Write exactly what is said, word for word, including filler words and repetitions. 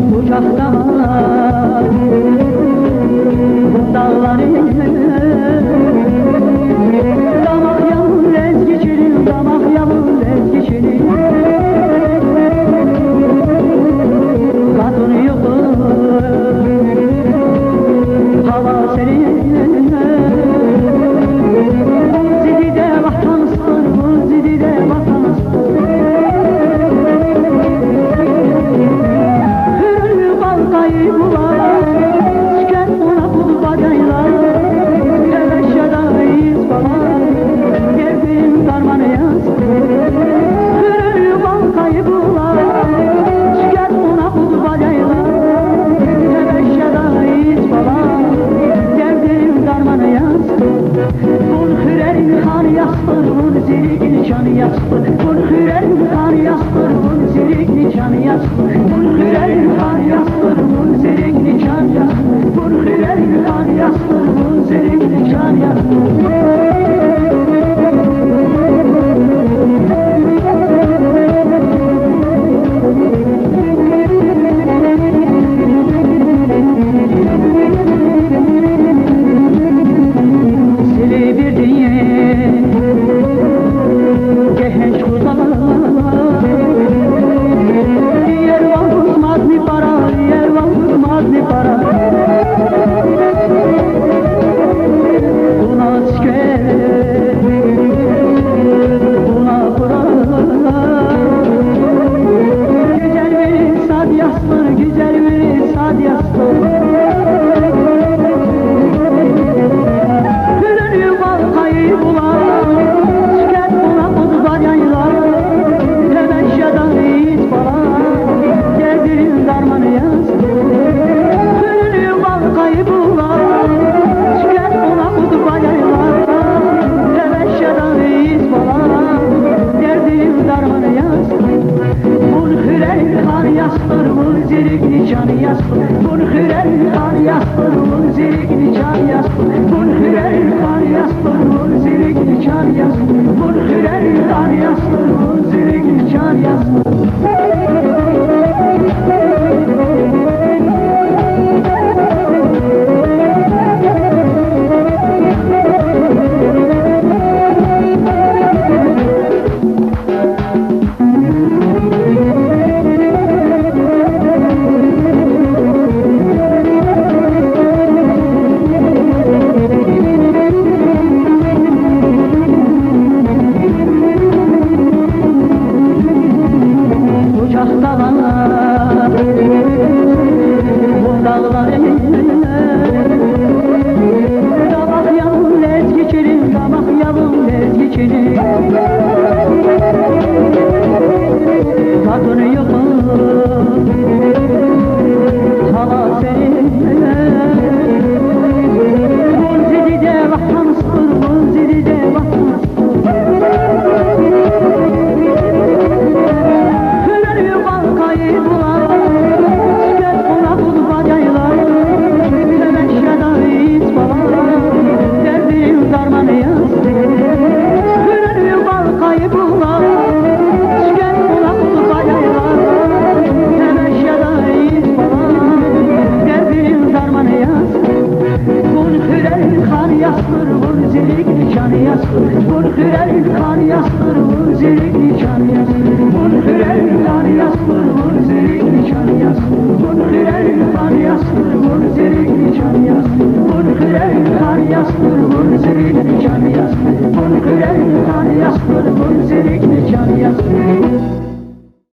Къужахда вун дагъларин, дамах я вун лезги чилин, дамах я вун лезги чилин. Къатун юкъуз гьава серин, вун зи диде ватан стур, вун зи диде ватан стур. Хуьруьн балкӀай булах, чкер кьуна кьуд бадяй лагь, гьевес жеда ийиз балах, дердин дарман яз. Хуьруьн балкӀай булах, чкер кьуна кьуд бадяй лагь, гьевес жеда ийиз балах, дердин дарман яз. Вун хуьрерин хан яз, вун зи рикӀин чан яз. Вун хуьрерин хан яз, вун зи рикӀин чан яз. Вун хуьрерин хан яз, вун зи рикӀин чан яз. Вун хуьрерин хан яз, вун зи рикӀин чан яз. Сили бирдин гегьенш гузар, иер ван гузмадни пара, иер ван гузмадни пара. Вуна цуьквер, вуна пара. Гуьзел вири сад яз, гуьзел вири сад яз. Хуьруьн балкӀай булах, чкер кьуна кьуд бадяй лагь, гьевес жеда ийиз балах, дердин дарман яз. Хуьруьн балкӀай булах, чкер кьуна кьуд бадяй лагь, гьевес жеда ийиз балах, дердин дарман яз. Вун хуьрерин хан яз, вун зи рикӀин чан яз. Вун хуьрерин хан яз, вун зи рикӀин чан яз. Вун хуьрерин хан яз, вун зи рикӀин чан яз. Вун хуьрерин хан яз, вун зи рикӀин чан яз. Къужахда вун дагъларин, дамах я вун лезги чилин, дамах я вун лезги чилин. Къатун юкъуз гьава серин, вун зи диде ватан стур, вун зи диде ватан. Хуьруьн балкӀай булах, чкер кьуна кьуд бадяй лагь, гьевес жеда ийиз балах, дердин дарман яз. Хуьруьн балкӀай булах, чкер кьуна кьуд бадяй лагь, гьевес жеда ийиз балах, дердин дарман яз. Вун хуьрерин хан яз, вун зи рикӀин чан яз. Вун хуьрерин хан яз, вун зи рикӀин чан яз. Вун хуьрерин хан яз, вун зи рикӀин чан яз.